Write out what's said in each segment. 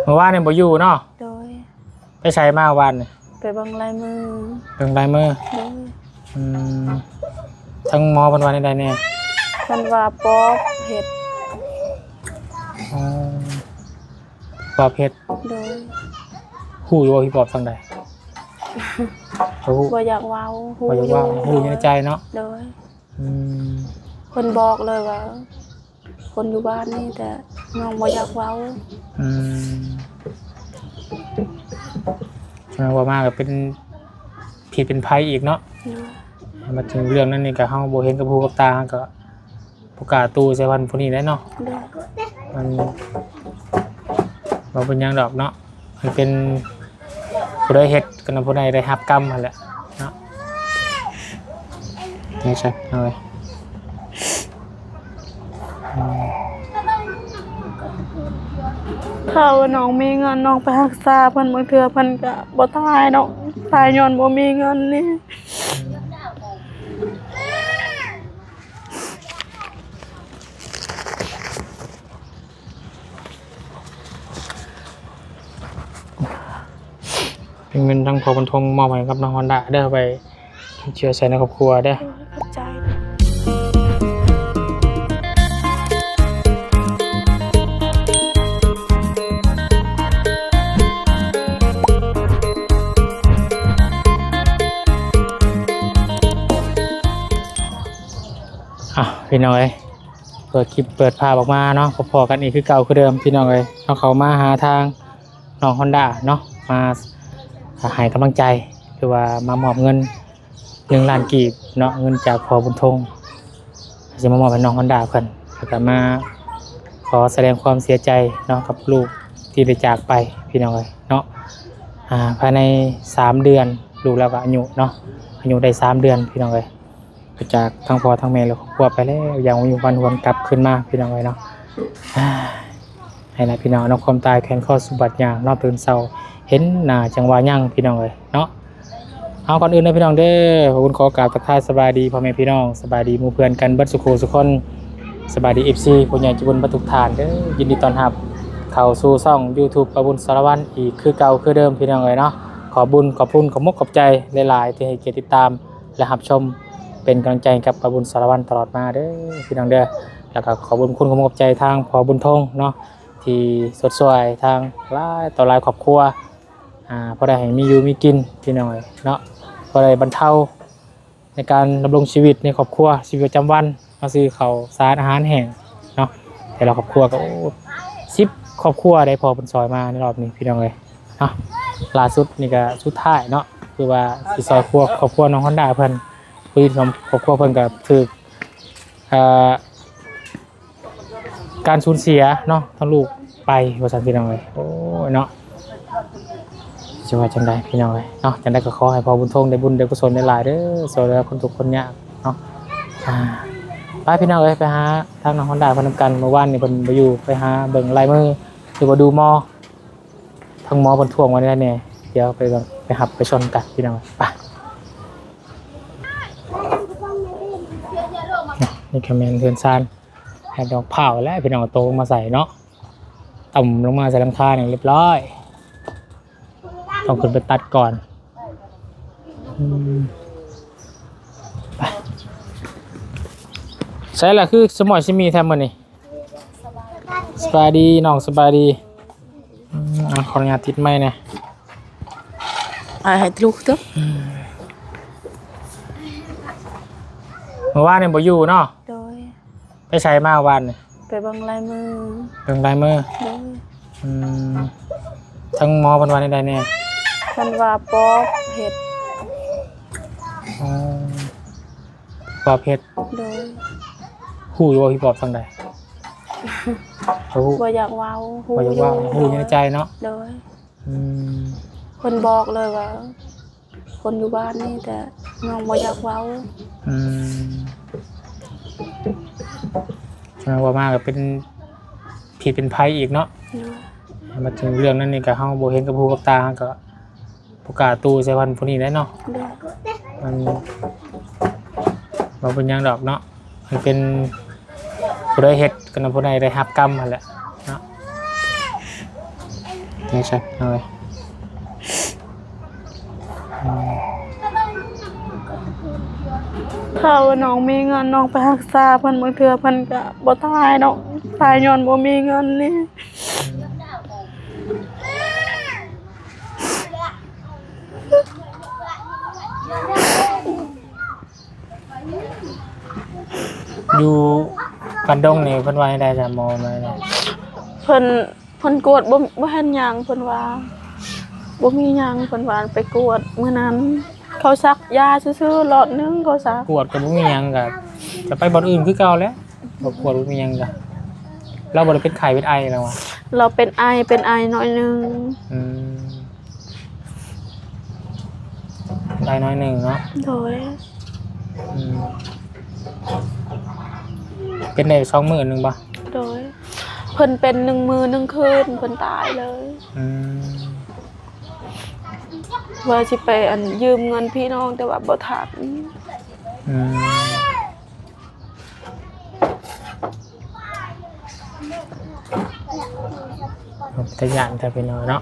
ມື້ວານນີ້ບໍ່ຢູ່ເນາະ? ໂດຍ. ໄປໃສມາວານນີ້? ໄປເບິ່ງລາຍມື. ເບິ່ງລາຍມື? ໂດຍ. ອືມ ທາງໝໍເພິ່ນວ່າແນວໃດແດ່? ເພິ່ນວ່າປອບເຮັດ. ອໍ ປອບເຮັດ. ໂດຍ. ຮູ້ຢູ່ບໍ່ ຜີປອບຈັ່ງໃດ? ບໍ່ຢາກເວົ້າ. ຮູ້ຢູ່. ບໍ່ຢາກເວົ້າ. ຮູ້ຢູ່ໃນໃຈເນາະ? ໂດຍ. ອືມ ເພິ່ນບອກເລີຍວ່າ ຄົນຢູ່ບ້ານນີ້ ແຕ່ນ້ອງບໍ່ຢາກເວົ້າ. ອືມ ເວົ້າມາກໍເປັນພິດເປັນໄພອີກເນາະ. ໂດຍ. ມາເຖິງເລື່ອງນັ້ນນີ້ ກໍເຮົາບໍ່ເຫັນກັບຫູກັບຕາ ເຮົາກໍບໍ່ກ້າຕູ້ໃສ່ເພິ່ນຜູ້ນີ້ໄດ້ເນາະ. ໂດຍ. ມັນບໍ່ເປັນຫຍັງດອກເນາະ. ມັນເປັນຜູ້ໃດເຮັດກໍນຳຜູ້ໃດໄດ້ຮັບກຳຫັ້ນແຫຼະເນາະ. ນີ້ຊະ ເອົາໄວ້ ອືມ ຖ້າວ່ານ້ອງມີເງິນ ນ້ອງໄປຮັກສາເພິ່ນ ບາງເທື່ອເພິ່ນກໍບໍ່ຕາຍເນາະ. ຕາຍຍ້ອນບໍ່ມີເງິນນີ້. ເປັນເງິນທາງພໍ່ບຸນທົງມອບໃຫ້ກັບນ້ອງຮອນດ້າເດີ ໄວ້ຈຸນເຈືອໃສ່ໃນຄອບຄົວເດີ. ໂດຍ ຂອບໃຈ. ອ້າວ ພີ່ນ້ອງເອີຍ ເປີດຄລິບເປີດພາບອອກມາເນາະ ພໍ້ກັນອີກຄືເກົ່າຄືເດີມ ພີ່ນ້ອງເອີຍ. ເຮົາເຂົ້າມາຫາທາງນ້ອງຮອນດ້າເນາະ ມາໃຫ້ກຳລັງໃຈ ຫຼືວ່າມາມອບເງິນໜຶ່ງລ້ານກີບເນາະ ເງິນຈາກພໍ່ບຸນທົງ ຊິມາມອບໃຫ້ນ້ອງຮອນດ້າເພິ່ນ ແລ້ວກໍມາຂໍສະແດງຄວາມເສຍໃຈເນາະ ກັບລູກທີ່ໄດ້ຈາກໄປ ພີ່ນ້ອງເອີຍເນາະ. ອາ ພາຍໃນສາມເດືອນ ລູກລາວກໍອາຍຸເນາະ ອາຍຸໄດ້ສາມເດືອນ ພີ່ນ້ອງເອີຍ. ຈາກທັງພໍ່ທັງແມ່ ແລະ ຄອບຄົວໄປແລ້ວຢ່າງບໍ່ມີວັນຫວນກັບຄືນມາ ພີ່ນ້ອງເອີຍເນາະ. ໃຫ້ລະພີ່ນ້ອງເນາະ ຄວາມຕາຍແຂວນຄໍສະບັດຍາງເນາະ ຕື່ນເຊົ້າເຫັນໜ້າຈັ່ງວ່າຍັງ ພີ່ນ້ອງເອີຍເນາະ. ເອົາ ກ່ອນອື່ນເດີພີ່ນ້ອງເດີ ຂໍບຸນຂໍກາບທັກທາຍສະບາຍດີພໍ່ແມ່ພີ່ນ້ອງ ສະບາຍດີໝູ່ເພື່ອນກັນເບິດສູ່ຄູ່ສູ່ຄົນ ສະບາຍດີ ເອັຟຊີ ຜູ້ໃຫຍ່ໃຈບຸນເບິດທຸກທ່ານເດີ. ຍິນດີຕ້ອນຮັບເຂົ້າສູ່ຊ່ອງຢູທູບປາບຸນສາລະວັນອີກຄືເກົ່າຄືເດີມ ພີ່ນ້ອງເອີຍເນາະ. ຂອບບຸນຂອບຄຸນ ຂອບມຸກຂອບໃຈຫຼາຍໆ ທີ່ໃຫ້ກຽດຕິດຕາມ ແລະ ຮັບຊົມ ເປັນກຳລັງໃຈໃຫ້ກັບປາບຸນສາລະວັນຕະຫຼອດມາເດີ ພີ່ນ້ອງເດີ. ແລ້ວກໍຂອບບຸນຂອບຄຸນຂອບໃຈທາງພໍ່ບຸນທົງເນາະ ທີ່ຊົດຊ່ວຍທາງຫຼາຍຕໍ່ຫຼາຍຄອບຄົວ ອ່າ ພໍໄດ້ໃຫ້ມີຢູ່ມີກິນ ພີ່ນ້ອງເອີຍເນາະ ພໍໄດ້ບັນເທົາໃນການດຳລົງຊີວິດໃນຄອບຄົວ ຊີວິດປະຈຳວັນ ເຮົາຊື້ເຂົ້າສານອາຫານແຫ້ງເນາະ. ແຕ່ລະຄອບຄົວກໍ ໂອ້ ສິບຄອບຄົວໄດ້ ພໍ່ເພິ່ນຊ່ອຍມາໃນລອບນີ້ ພີ່ນ້ອງເອີຍເນາະ. ລ່າສຸດນີ້ກໍສຸດທ້າຍເນາະ ຄືວ່າຊິຊ່ອຍຄົວ ຄອບຄົວນ້ອງຮອນດ້າເພິ່ນ ຜູ້ທີ່ຄອບຄົວເພິ່ນກໍຖືກ ເອີ ການສູນເສຍເນາະ ທັງລູກໄປວ່າຊັ້ນ ພີ່ນ້ອງເອີຍ. ໂອ້ຍເນາະ ຊິວ່າຈັ່ງໃດ ພີ່ນ້ອງເອີຍເນາະ. ຈັ່ງໃດກໍຂໍໃຫ້ພໍ່ບຸນທົງໄດ້ບຸນໄດ້ກຸສົນຫຼາຍໆເດີ ຊ່ວຍເຫຼືອຄົນທຸກຄົນຍາກເນາະ. ອ່າ ໄປ ພີ່ນ້ອງເອີຍ ໄປຫາທາງນ້ອງຮອນດ້າເພິ່ນນຳກັນ. ມື້ວານນີ້ເພິ່ນບໍ່ຢູ່ ໄປຫາເບິ່ງລາຍມື ຫຼືວ່າດູໝໍ ທາງໝໍເພິ່ນທ່ວງວ່າແນວໃດແດ່ ດຽວໄປເບິ່ງ ໄປຮັບໄປຊົມກັນ ພີ່ນ້ອງ. ໄປ ນີ້ກໍແມ່ນເຮືອນຊານ ໃຫ້ດອກພ້າວແຫຼະ ພີ່ນ້ອງ ຕົກລົງມາໃສ່ເນາະ ຕ່ຳລົງມາໃສ່ຫຼັງຄານີ້ຮຽບຮ້ອຍ ຕ້ອງຂຶ້ນໄປຕັດກ່ອນ. ອືມ ໄປ ໃສລະ ຄືສະໝອຍຊິມີແທ້ມື້ນີ້? ສະບາຍດີນ້ອງ ສະບາຍດີ. ອືມ ຂໍອະນຸຍາດຕິດໄມແດ່. ອ້າຍໃຫ້ລູກເດີ. ອືມ ມື້ວານນີ້ບໍ່ຢູ່ເນາະ? ໂດຍ. ໄປໃສມາວານນີ້? ໄປເບິ່ງລາຍມື. ເບິ່ງລາຍມື? ໂດຍ. ອືມ ທາງໝໍເພິ່ນວ່າແນວໃດແດ່? ເພິ່ນວ່າປອບເຮັດ. ອໍ ປອບເຮັດ. ໂດຍ. ຮູ້ຢູ່ບໍ່ ຜີປອບຈັ່ງໃດ? ຮູ້. ບໍ່ຢາກເວົ້າ. ຮູ້ຢູ່. ບໍ່ຢາກເວົ້າ. ຮູ້ຢູ່ໃນໃຈເນາະ? ໂດຍ. ອືມ ເພິ່ນບອກເລີຍວ່າ ຄົນຢູ່ບ້ານນີ້ ແຕ່ນ້ອງບໍ່ຢາກເວົ້າ. ອືມ ເວົ້າມາກໍເປັນພິດເປັນໄພອີກເນາະ. ໂດຍ. ມາເຖິງເລື່ອງນັ້ນນີ້ ກໍເຮົາບໍ່ເຫັນກັບຫູກັບຕາ ເຮົາກໍ ບໍ່ກ້າຕູ້ໃສ່ເພິ່ນຜູ້ນີ້ໄດ້ເນາະ. ໂດຍ. ມັນບໍ່ເປັນຫຍັງດອກເນາະ ມັນເປັນຜູ້ໃດເຮັດກໍນຳຜູ້ໃດໄດ້ຮັບກຳຫັ້ນແຫຼະເນາະ. ນີ້ຊະ ເອົາເລີຍ. ອືມ ຖ້າວ່ານ້ອງມີເງິນ ນ້ອງໄປຮັກສາເພິ່ນ ບາງເທື່ອເພິ່ນກະບໍ່ຕາຍດອກ ຕາຍຍ້ອນບໍ່ມີເງິນນີ້. ຢູ່ບ້ານດົງນີ້ເພິ່ນວ່າແນວໃດຊະ ໝໍວ່າແນວໃດ? ເພິ່ນ ເພິ່ນກວດບໍ່ ບໍ່ເຫັນຫຍັງ ເພິ່ນວ່າບໍ່ມີຫຍັງ ເພິ່ນວ່າໄປກວດມື້ນັ້ນ ເຂົາສັກຢາຊື່ໆ ຫຼອດໜຶ່ງເຂົາສັກ. ກວດກໍບໍ່ມີຫຍັງ ກໍຈະໄປບ່ອນອື່ນຄືເກົ່າແຫຼະ ບໍ່ກວດບໍ່ມີຫຍັງກໍ. ລາວບໍ່ໄດ້ເປັນໄຂ້ເປັນໄອລາວວ່າ? ລາວເປັນໄອ ເປັນໄອໜ້ອຍໜຶ່ງ. ອືມ. ໄດ້ໜ້ອຍໜຶ່ງເນາະ. ໂດຍ. ອືມ ເປັນໄດ້ສອງມື້ໜຶ່ງບໍ່? ໂດຍ. ເພິ່ນເປັນໜຶ່ງມື້ໜຶ່ງຄືນ ເພິ່ນຕາຍເລີຍ. ອືມ ວ່າຊິໄປ ອັນ ຢືມເງິນພີ່ນ້ອງ ແຕ່ວ່າບໍ່ທັນ. ອືມ. ເປັນຕາຢ້ານແທ້ພີ່ນ້ອງເນາະ.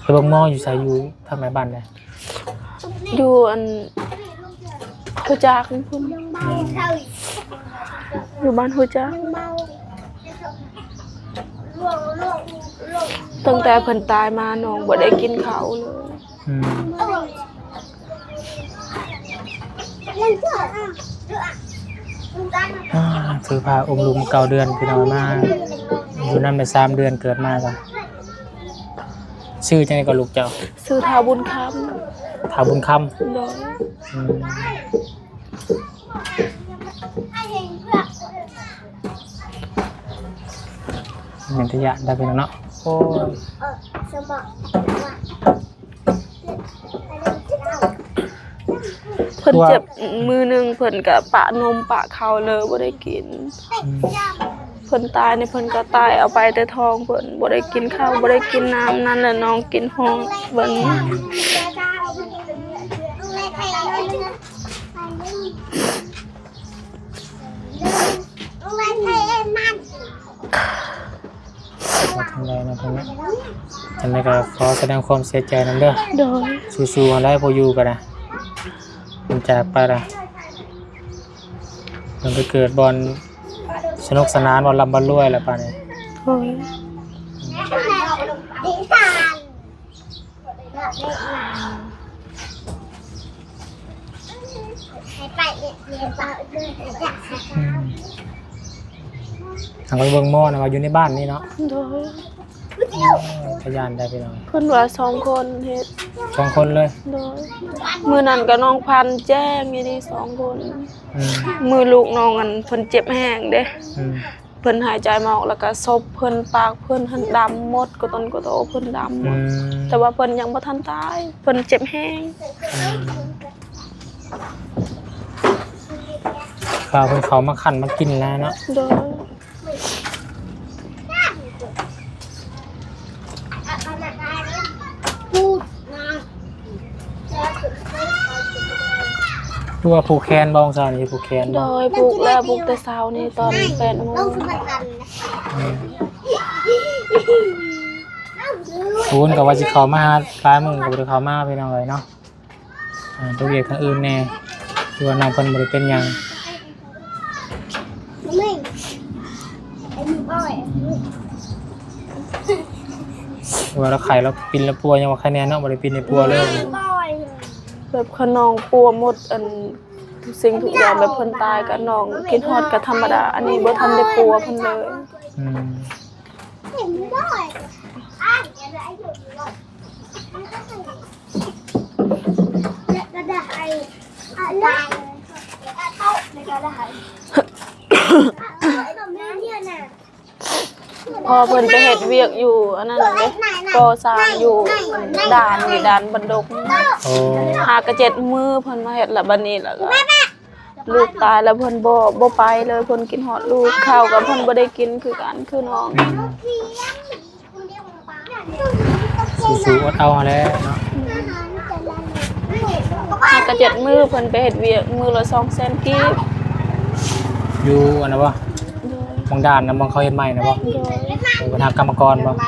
ໄປເບິ່ງໝໍຢູ່ໃສ? ຢູ່ທາງໃນບ້ານໃດ? ຢູ່ ອັນ ຫົວຈັກພຸ້ນ. ອືມ. ຢູ່ບ້ານຫົວຈັກ. ຕັ້ງແຕ່ເພິ່ນຕາຍມາ ນ້ອງບໍ່ໄດ້ກິນເຂົ້າເລີຍ. ອືມ. ອ່າ ຖືພາອົມລຸມເກົ້າເດືອນ ພີ່ນ້ອງ ມາຢູ່ນຳໄດ້ສາມເດືອນ ເກີດມາກໍ. ຊື່ຈັ່ງໃດກໍລູກເຈົ້າ? ຊື່ທ້າວບຸນຄຳ. ທ້າວບຸນຄຳ. ໂດຍ. ອືມ. ເປັນຕາຢ້ານແທ້ພີ່ນ້ອງເນາະ. ໂອ້ຍ. ເພິ່ນເຈັບ ມື້ໜຶ່ງເພິ່ນກະປະນົມປະເຂົ້າເລີຍ ບໍ່ໄດ້ກິນ. ອືມ. ເພິ່ນຕາຍນີ້ເພິ່ນກະຕາຍເອົາໄປແຕ່ທ້ອງເພິ່ນ ບໍ່ໄດ້ກິນເຂົ້າ ບໍ່ໄດ້ກິນນ້ຳ ນັ້ນແຫຼະ ນ້ອງກິນຮອດເບິ່ງ. ອືມ. ວ່າຈັ່ງໃດເນາະ ຈັ່ງໃດກໍຂໍສະແດງຄວາມເສຍໃຈນຳເດີ. ໂດຍ. ສູ້ໆ ຫັ້ນແຫຼະ ຜູ້ຢູ່ກໍໄດ້ ມັນຈາກໄປລະ ມັນໄປເກີດບ່ອນສະໜຸກສະໜານ ບ່ອນລ່ຳບ່ອນລວຍລະປານນີ້. ໂດຍ. ອືມ. ທາງໄປເບິ່ງໝໍນະວ່າຢູ່ໃນບ້ານນີ້ເນາະ. ໂດຍ. ໂອ້ ຕາຢ້ານໄດ໋ພີ່ນ້ອງ. ເພິ່ນວ່າສອງຄົນເຮັດ. ສອງຄົນເລີຍ? ໂດຍ. ມື້ນັ້ນກໍນ້ອງພັນແຈ້ງຢູ່ນີ້ສອງຄົນ. ອືມ. ມື້ລູກນ້ອງ ອັນ ເພິ່ນເຈັບແຮງເດ້. ອືມ. ເພິ່ນຫາຍໃຈບໍ່ອອກ ແລ້ວກໍສົບເພິ່ນ ປາກເພິ່ນຫັ້ນດຳໝົດ ກະຕົນກະໂຕເພິ່ນດຳໝົດ. ອືມ. ແຕ່ວ່າເພິ່ນຍັງບໍ່ທັນຕາຍ ເພິ່ນເຈັບແຮງ. ອືມ. ວ່າເພິ່ນເຂົ້າມາຂັນມາກິນແລ້ວເນາະ. ໂດຍ. ຄືວ່າຜູກແຂນບໍ່ ຂອງເຈົ້ານີ້ ຜູກແຂນບໍ່? ໂດຍ ຜູກແລ້ວ ຜູກແຕ່ເຊົ້ານີ້ຕອນແປດໂມງ. ອືມ. ໂອ້ຍ ກໍວ່າຊິເຂົ້າມາຫາຫຼາຍມື້ກໍບໍ່ໄດ້ເຂົ້າມາ ພີ່ນ້ອງເອີຍເນາະ. ອ່າ ຕົວະວຽກທາງອື່ນແດ່ ຄືວ່ານ້ອງເພິ່ນບໍ່ໄດ້ເປັນຫຍັງ. ວ່າລາວໄຂ້ ລາວປິ່ນລາວປົວ ຍັງວ່າໄຄແນ່ເນາະ ບໍ່ໄດ້ປິ່ນໄດ້ປົວເລີຍ. ແບບຄັນນ້ອງປົວໝົດ ອັນ ທຸກສິ່ງທຸກຢ່າງ ແບບເພິ່ນຕາຍກະນ້ອງຄິດຮອດກະທຳມະດາ ອັນນີ້ບໍ່ທັນໄດ້ປົວເພິ່ນເລີຍ. ອືມ. ພໍ່ເພິ່ນໄປເຮັດວຽກຢູ່ອັນນັ້ນເດ້ ກໍ່ສ້າງຢູ່ດ່ານ ຢູ່ດ່ານບັນດົກ. ໂອ້ ຫາກະເຈັດມື້ເພິ່ນມາເຮັດລະ ບັດນີ້ລະກະ ລູກຕາຍແລ້ວເພິ່ນບໍ່ ບໍ່ໄປເລີຍ ເພິ່ນຄິດຮອດລູກ. ເຂົ້າກໍເພິ່ນບໍ່ໄດ້ກິນຄືກັນ ຄືນ້ອງ. ອືມ. ສູ້ໆ ອົດເອົາຫັ້ນແຫຼະເນາະ. ຫາກະເຈັດມື້ເພິ່ນໄປເຮັດວຽກ ມື້ລະສອງແສນກີບ. ຢູ່ອັນນັ້ນບໍ່? ໂດຍ. ໝ່ອງດ່ານນະ ໝ່ອງເຂົາເຮັດໃໝ່ນະບໍ່? ໂດຍ. ເອີ ເພິ່ນຫາກຳມະກອນບໍ່? ໂດ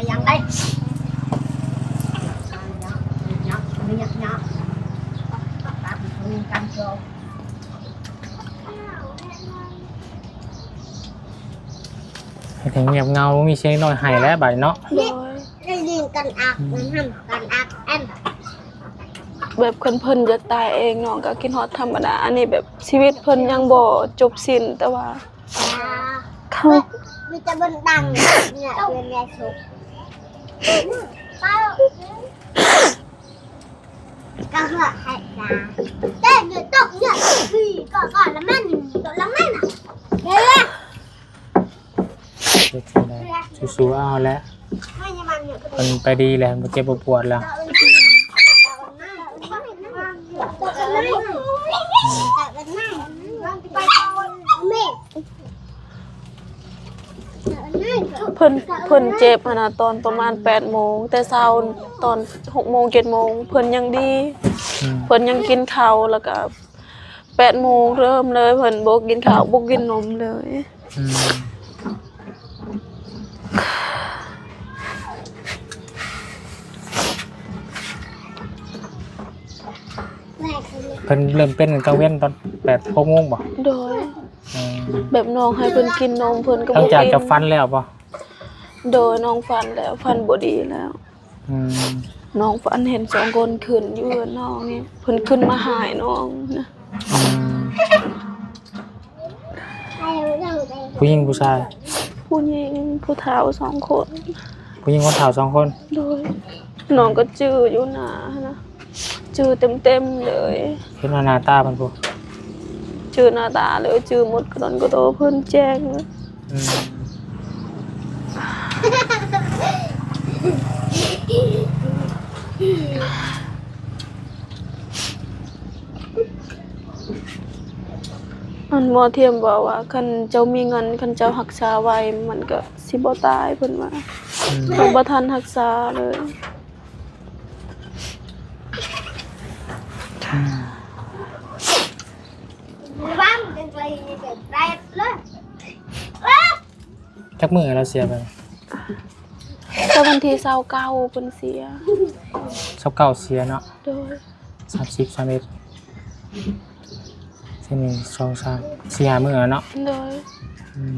ຍ. ຫຍັງໄດ້ ເຮັດໃຫ້ງຽບເຫງົາ ບໍ່ມີສຽງນ້ອຍໄຫ້ແລ້ວບາດນີ້ເນາະ. ໂດຍ ໄດ້ຍິນກັນອັກ ອືມ ນຳກັນອັກແອນ ແບບຄັນເພິ່ນຢາກຕາຍເອງ ນ້ອງກໍຄິດຮອດທຳມະດາ. ອັນນີ້ແບບຊີວິດເພິ່ນຍັງບໍ່ຈົບສິ້ນ ແຕ່ວ່າ ເຂົາ ມີແຕ່ເບິ່ງດັງ ອືມ ເນຍ ເປັນແນວສຸກ ກໍເພື່ອໃຫ້ຕາ ແຕ່ຢູ່ຕົກເຍອະ ກໍກໍລະມັນ ຕົກລະມັນ ເດີ ສູ້ໆ ເອົາແຫຼະ ມັນໄປດີແລ້ວ ບໍ່ເຈັບບໍ່ປວດແລ້ວ. ເພິ່ນ ເພິ່ນເຈັບຫັ້ນນະ ຕອນປະມານແປດໂມງແຕ່ເຊົ້າ ຕອນຫົກໂມງ ເຈັດໂມງ ເພິ່ນຍັງດີ ອືມ ເພິ່ນຍັງກິນເຂົ້າ ແລ້ວກໍ ແປດໂມງເລີ່ມເລີຍ ເພິ່ນບໍ່ກິນເຂົ້າບໍ່ກິນນົມເລີຍ. ອືມ ເພິ່ນເລີ່ມເປັນກາງເວັນຕອນແປດຫົກໂມງບໍ່? ໂດຍ ອືມ ແບບນ້ອງໃຫ້ເພິ່ນກິນນົມ ເພິ່ນກໍບໍ່ກິນ. ຫຼັງຈາກຈະຝັນແລ້ວບໍ່? ໂດຍ ນ້ອງຝັນແລ້ວ ຝັນບໍ່ດີແລ້ວ. ອືມ ນ້ອງຝັນເຫັນສອງຄົນຂຶ້ນຢູ່ເຮືອນນ້ອງນີ້ ເພິ່ນຂຶ້ນມາຫາຍນ້ອງນະ. ອືມ ຜູ້ຍິງຜູ້ຊາຍ? ຜູ້ຍິງ ຜູ້ເຖົ້າສອງຄົນ. ຜູ້ຍິງຄົນເຖົ້າສອງຄົນ? ໂດຍ ນ້ອງກໍຈື່ຢູ່ໜ້າຫັ້ນນະ ຈື່ເຕັມໆເລີຍ. ເຫັນວ່າໜ້າຕາເພິ່ນພຸ້ນ? ຈື່ໜ້າຕາເລີຍ ຈື່ໝົດ ກະດອນກະໂຕເພິ່ນແຈ້ງເລີຍ. ອືມ ອັນໝໍທຽມເວົ້າວ່າ ຄັນເຈົ້າມີເງິນ ຄັນເຈົ້າຮັກສາໄວ ມັນກໍຊິບໍ່ຕາຍ ເພິ່ນວ່າ. ອືມ ເຂົາບໍ່ທັນຮັກສາເລີຍ. ອືມ ຈັກມື້ລາວເສຍໄປ? ແຕ່ວັນທີຊາວເກົ້າເພິ່ນເສຍ. ຊາວເກົ້າເສຍເນາະ? ໂດຍ ສາມສິບ ສາມເອັດ ສີ່ ໜຶ່ງ ສອງ ສາມ ສີ່ ຫ້າມື້ແລ້ວເນາະ? ໂດຍ ອືມ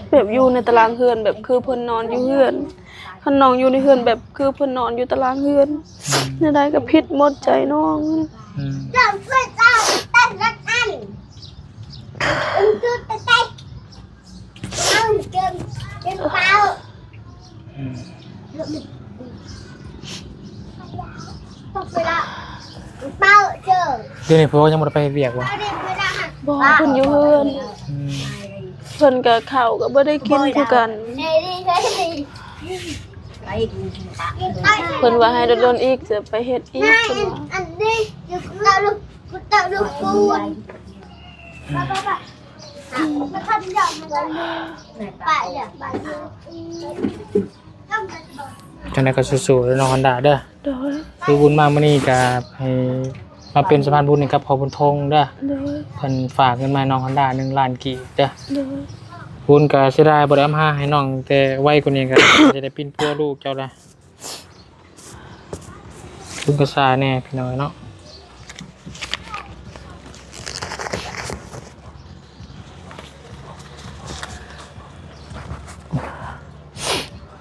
ແບບຢູ່ໃນຕາລາງເຮືອນ ແບບຄືເພິ່ນນອນຢູ່ເຮືອນ ຄັນນ້ອງຢູ່ໃນເຮືອນ ແບບຄືເພິ່ນນອນຢູ່ຕາລາງເຮືອນ. ອືມ ແນວໃດກໍຜິດໝົດໃຈນ້ອງ. ອືມ ອືມ ດຽວນີ້ເພິ່ນຍັງບໍ່ໄດ້ໄປເຮັດວຽກບໍ່? ບໍ່ ເພິ່ນຢູ່ເຮືອນ. ອືມ ເພິ່ນກໍເຂົ້າກໍບໍ່ໄດ້ກິນຄືກັນ. ເພິ່ນວ່າໃຫ້ດົນໆອີກຈະໄປເຮັດອີກ ເພິ່ນວ່າ. ອືມ ຈັ່ງໃດກໍສູ້ໆເດີນ້ອງຮອນດ້າເດີ. ໂດຍ ຄືບຸນມາມື້ນີ້ກໍໃຫ້ມາເປັນສະພານບຸນໃຫ້ກັບພໍ່ບຸນທົງເດີ. ໂດຍ ເພິ່ນຝາກເງິນມາໃຫ້ນ້ອງຮອນດ້າໜຶ່ງລ້ານກີບເດີ. ໂດຍ ບຸນກໍເສຍດາຍບໍ່ໄດ້ເອົາມາໃຫ້ນ້ອງແຕ່ໄວກວ່ານີ້ ກໍຈະໄດ້ປິ່ນປົວລູກເຈົ້າລະ. ເບິ່ງກະຊາແດ່ພີ່ນ້ອງເນາະ.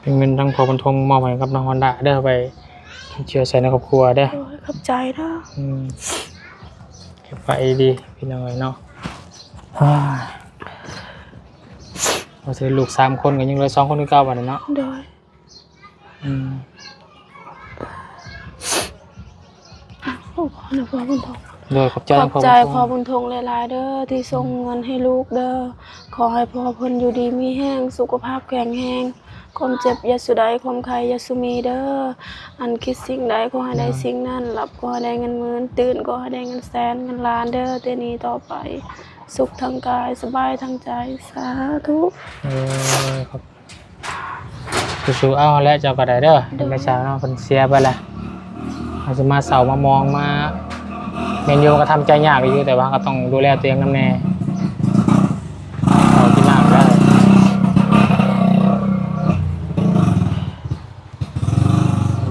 ເປັນເງິນທາງພໍ່ບຸນທົງມອບໃຫ້ກັບນ້ອງຮອນດ້າເດີ ໄວ້ເຊື້ອໃຊ້ໃນຄອບຄົວເດີ. ໂອ້ຍ ຂອບໃຈເດີ. ອືມ ເກັບໄວ້ດີພີ່ນ້ອງເອີຍເນາະ. ໂອ້ຍ ວ່າຊິລູກສາມຄົນ ກໍຍັງເຫຼືອສອງຄົນຄືເກົ່າບັດນີ້ເນາະ. ໂດຍ ອືມ ຂໍນະພໍ່ບຸນທົງ. ໂດຍ ຂອບໃຈ ຂອບໃຈພໍ່ບຸນທົງຫຼາຍໆເດີ ທີ່ສົ່ງເງິນໃຫ້ລູກເດີ. ອືມ ຂໍໃຫ້ພໍ່ເພິ່ນຢູ່ດີມີແຮງ ສຸຂະພາບແຂງແຮງ ຄວາມເຈັບຢ່າສູ່ໄດ້ ຄວາມໄຂ້ຢ່າສູ່ມີເດີ. ອັນຄິດສິ່ງໃດຂໍໃຫ້ໄດ້ ໂດຍ ສິ່ງນັ້ນ ຫຼັບຂໍໃຫ້ໄດ້ເງິນໝື່ນ ຕື່ນຂໍໃຫ້ໄດ້ເງິນແສນເງິນລ້ານເດີ. ແຕ່ນີ້ຕໍ່ໄປ ສຸກທາງກາຍ ສະບາຍທາງໃຈ. ສາທຸ. ໂດຍ ຂອບ ສູ້ໆ ເອົາແຫຼະ ເຈົ້າກໍໄດ້ເດີ. ໂດຍ ແມ່ສາວເນາະ ເພິ່ນເສຍໄປແລ້ວ ເຮົາຊິມາເສົ້າມາໝອງ ມາ ແມ່ນຢູ່ ມັນກໍທຳໃຈຍາກຢູ່ ແຕ່ວ່າເຮົາກໍຕ້ອງດູແລຕົວເອງນຳແດ່ ເຂົ້າກິນນ້ຳແລ້ວ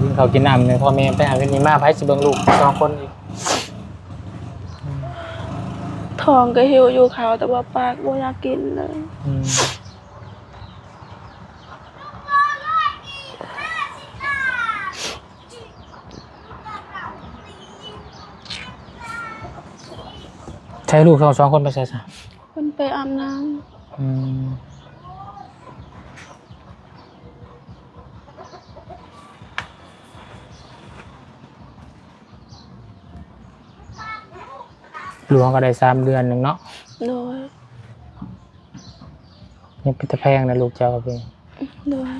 ກິນເຂົ້າກິນນ້ຳແດ່ ພໍ່ແມ່ໄປຫາເງິນນີ້ມາ ໃຜຊິເບິ່ງລູກສອງຄົນອີກ? ທ້ອງກໍຫິວຢູ່ເຂົ້າ ແຕ່ວ່າປາກບໍ່ຢາກກິນເລີຍ. ອືມ ໃຊ້ລູກເຮົາສອງຄົນໄປໃສຊະ? ເພິ່ນໄປອາບນ້ຳ. ອືມ ລູກເຮົາກໍໄດ້ສາມເດືອນໜຶ່ງເນາະ. ໂດຍ. ຍັງເປັນຕາແພງນະລູກເຈົ້າ. ໂດຍ.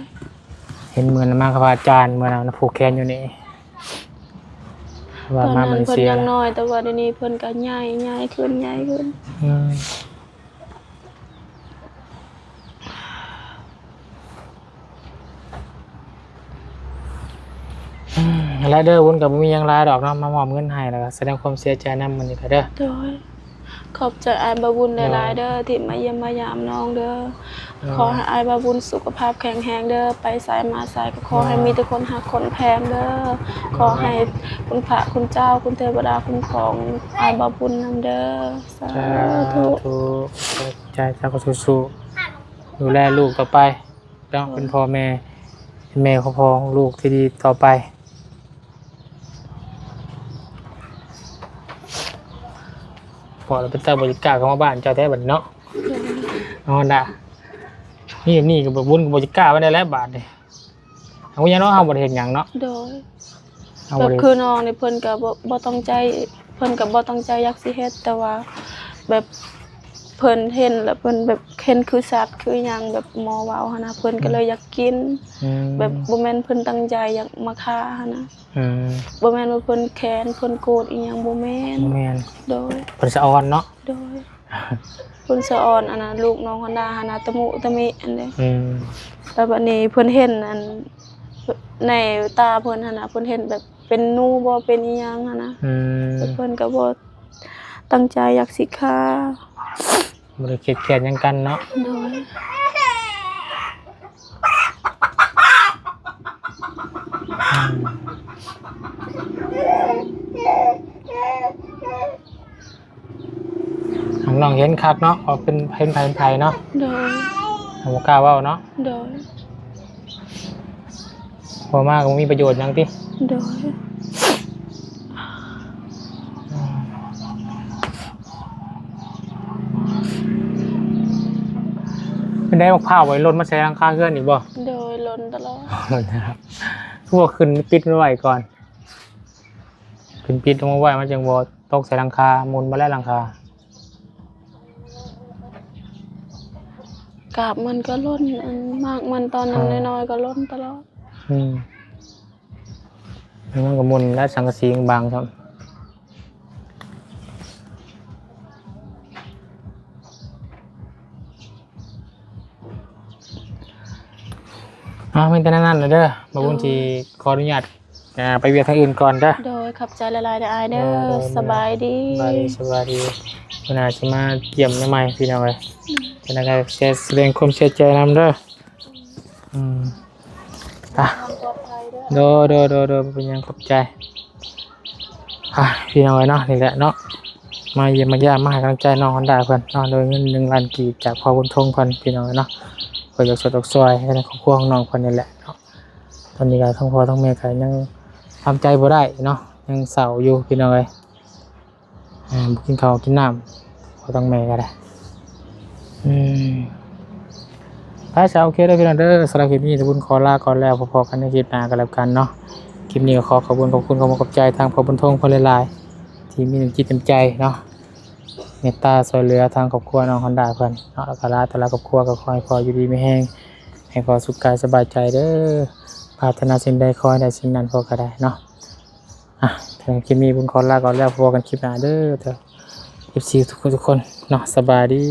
ເຫັນມື້ນັ້ນມາກັບພະອາຈານ ມື້ນັ້ນນະ ຜູກແຂນຢູ່ນີ້ ວ່າມາເມເລເຊຍ ຕອນນັ້ນເພິ່ນຍັງນ້ອຍ ແຕ່ວ່າດຽວນີ້ເພິ່ນກໍໃຫຍ່ ໃຫຍ່ຂຶ້ນ ໃຫຍ່ຂຶ້ນ. ອືມ ອືມ ນັ້ນແຫຼະເດີ ບຸນກໍບໍ່ມີຫຍັງຫຼາຍດອກເນາະ ມາມອບເງິນໃຫ້ ແລ້ວກໍສະແດງຄວາມເສຍໃຈນຳມື້ນີ້ກໍເດີ. ໂດຍ. ຂອບໃຈອ້າຍບ່າວບຸນຫຼາຍໆເດີ ໂດຍ ທີ່ມາຢ້ຽມມາຢາມນ້ອງເດີ. ໂດຍ. ຂໍໃຫ້ອ້າຍບ່າວບຸນສຸຂະພາບແຂງແຮງເດີ ໄປໃສມາໃສກໍຂໍໃຫ້ ໂດຍ ມີແຕ່ຄົນຮັກຄົນແພງເດີ. ໂດຍ. ຂໍໃຫ້ຄຸນພະຄຸນເຈົ້າ ຄຸນເທວະດາຄຸ້ມຄອງອ້າຍບ່າວບຸນນຳເດີ. ສາທຸ ສາທຸ. ຂອບໃຈ ເຈົ້າກໍສູ້ໆ ດູແລລູກຕໍ່ໄປເນາະ. ໂດຍ. ເປັນພໍ່ແມ່ ເປັນແມ່ຂອງພໍ່ຂອງລູກທີ່ດີຕໍ່ໄປ. ພໍແລ້ວ ເປັນຕາບໍ່ຢາກກ້າເຂົ້າມາບ້ານເຈົ້າແທ້ບັດນີ້ເນາະ. ໂດຍ. ເອົາດາ ນີ້ ນີ້ກໍບໍ່ ບຸນກໍບໍ່ຢາກກ້າປານໃດແລ້ວບາດນີ້. ເອົາຫຍັງເນາະ ເຮົາບໍ່ໄດ້ເຮັດຫຍັງເນາະ. ໂດຍ. ເຮົາບໍ່ໄດ້ ແບບຄືນ້ອງນີ້ ເພິ່ນກໍບໍ່ ບໍ່ຕັ້ງໃຈ ເພິ່ນກໍບໍ່ຕັ້ງໃຈຢາກຊິເຮັດ ແຕ່ວ່າແບບ ເພິ່ນເຫັນແລ້ວເພິ່ນແບບເຫັນຄືສັດຄືຫຍັງ ແບບໝໍເວົ້າຫັ້ນນະ ເພິ່ນກໍເລີຍ ອືມ ຢາກກິນ. ອືມ. ແບບບໍ່ແມ່ນເພິ່ນຕັ້ງໃຈຢາກມາຂ້າຫັ້ນນະ. ອືມ. ບໍ່ແມ່ນວ່າເພິ່ນແຄ້ນ ເພິ່ນໂກດອີ່ຫຍັງ ບໍ່ແມ່ນ ບໍ່ແມ່ນ. ໂດຍ. ເພິ່ນສະອອນເນາະ. ໂດຍ. ເພິ່ນສະອອນ ອັນນັ້ນ ລູກນ້ອງຮອນດາຫັ້ນນະ ຕະມຸຕະມິອັນເດ້. ອືມ. ແລ້ວບັດນີ້ເພິ່ນເຫັນ ອັນ ໃນຕາເພິ່ນຫັ້ນນະ ເພິ່ນເຫັນແບບ ເປັນໜູບໍ່ເປັນອີ່ຫຍັງຫັ້ນນະ. ອືມ. ແຕ່ເພິ່ນກໍບໍ່ຕັ້ງໃຈຢາກຊິຂ້າ ບໍ່ໄດ້ຄຽດແຄ້ນຫຍັງກັນເນາະ. ໂດຍ. ອືມ. ທາງນ້ອງເຫັນຄັກເນາະ ວ່າເປັນ ເຫັນໃຜເປັນໃຜເນາະ. ໂດຍ. ບໍ່ກ້າເວົ້າເນາະ. ໂດຍ. ເວົ້າມາກໍບໍ່ມີປະໂຫຍດຫຍັງຕິ. ໂດຍ. ເປັນໄດ ບັກພ້າວໄວ້ ຫຼົ່ນມາໃສ່ຫຼັງຄາເຮືອນອີກບໍ່? ໂດຍ ຫຼົ່ນຕະຫຼອດ. ຄືວ່າຂຶ້ນປິດມັນໄວ້ກ່ອນ. ຂຶ້ນປິດລົງມາໄວ້ ມັນຈຶ່ງບໍ່ຕົກໃສ່ຫຼັງຄາ ໝຸ່ນມາແລ້ວຫຼັງຄາ. ກາບມັນກໍຫຼົ່ນ ອັນ ໝາກມັນຕອນຍັງ ອ່າ ນ້ອຍໆກໍຫຼົ່ນຕະຫຼອດ. ອືມ. ມັນກໍໝຸ່ນແລ້ວ ສັງກະສີບັງຊ້ຳ. ເອົາ ມີແຕ່ນັ້ນແຫຼະເດີ ບ່າວບຸນ ໂດຍ ຊິຂໍອະນຸຍາດ ອ່າ ໄປວຽກທາງອື່ນກ່ອນເດີ. ໂດຍ ຂອບໃຈຫຼາຍໆເດີອ້າຍເດີ. ໂດຍ ໂດຍ ສະບາຍດີ ສະບາຍດີ ສະບາຍດີ. ມື້ໜ້າຊິມາຢ້ຽມໃໝ່ພີ່ນ້ອງເອີຍ. ອືມ. ຈັ່ງໃດກໍສະແດງຄວາມເສຍໃຈນຳເດີ. ອືມ. ອືມ. ອ່ະ ເດີ ເດີ ເດີ ເດີ ບໍ່ເປັນຫຍັງ ຂອບໃຈ. ອ່ະ ພີ່ນ້ອງເອີຍເນາະ ນີ້ແຫຼະເນາະ ມາຢ້ຽມມາຢາມ ມາໃຫ້ກຳລັງໃຈນ້ອງຮອນດ້າເພິ່ນເນາະ ໂດຍເງິນໜຶ່ງລ້ານກີບຈາກພໍ່ບຸນທົງເພິ່ນ ພີ່ນ້ອງເອີຍເນາະ. ເພື່ອຢາກຊ່ວຍ ຊ່ວຍໃຫ້ໃນຄອບຄົວຂອງນ້ອງເພິ່ນນີ້ແຫຼະເນາະ. ຕອນນີ້ກໍທັງພໍ່ທັງແມ່ກໍຍັງທຳໃຈບໍ່ໄດ້ເນາະ ຍັງເສົ້າຢູ່ ພີ່ນ້ອງເອີຍ. ອ່າ ບໍ່ກິນເຂົ້າກິນນ້ຳ ພໍ່ທັງແມ່ກໍໄດ້. ອືມ. ໄປຊະ ໂອເຄເດີພີ່ນ້ອງເດີ. ສຳລັບຄລິບນີ້ ຕະບຸນຂໍລາກ່ອນແລ້ວ ພໍ້ກັນໃນຄລິບໜ້າກໍແລ້ວກັນເນາະ. ຄລິບນີ້ກໍຂໍຂອບຄຸນ ຂອບຄຸນ ຂອບໃຈທາງພໍ່ບຸນທົງເພິ່ນຫຼາຍໆ ທີ່ມີນ້ຳຈິດນ້ຳໃຈເນາະ ເມດຕາຊ່ວຍເຫຼືອທາງຄອບຄົວນ້ອງຮອນດ້າເພິ່ນເນາະ. ແລ້ວກໍລາແຕ່ລະຄອບຄົວ ກໍຂໍໃຫ້ພໍ່ຢູ່ດີມີແຮງ ໃຫ້ພໍ່ສຸກກາຍສະບາຍໃຈເດີ. ປາດຖະໜາສິ່ງໃດ ຂໍໃຫ້ໄດ້ສິ່ງນັ້ນ ພໍ່ກໍໄດ້ເນາະ. ອ່ະ ສຳລັບຄລິບນີ້ ບຸນຂໍລາກ່ອນແລ້ວ ພົບກັນຄລິບໜ້າເດີ ເອັຟຊີທຸກຄົນ ທຸກຄົນເນາະ. ສະບາຍດີ.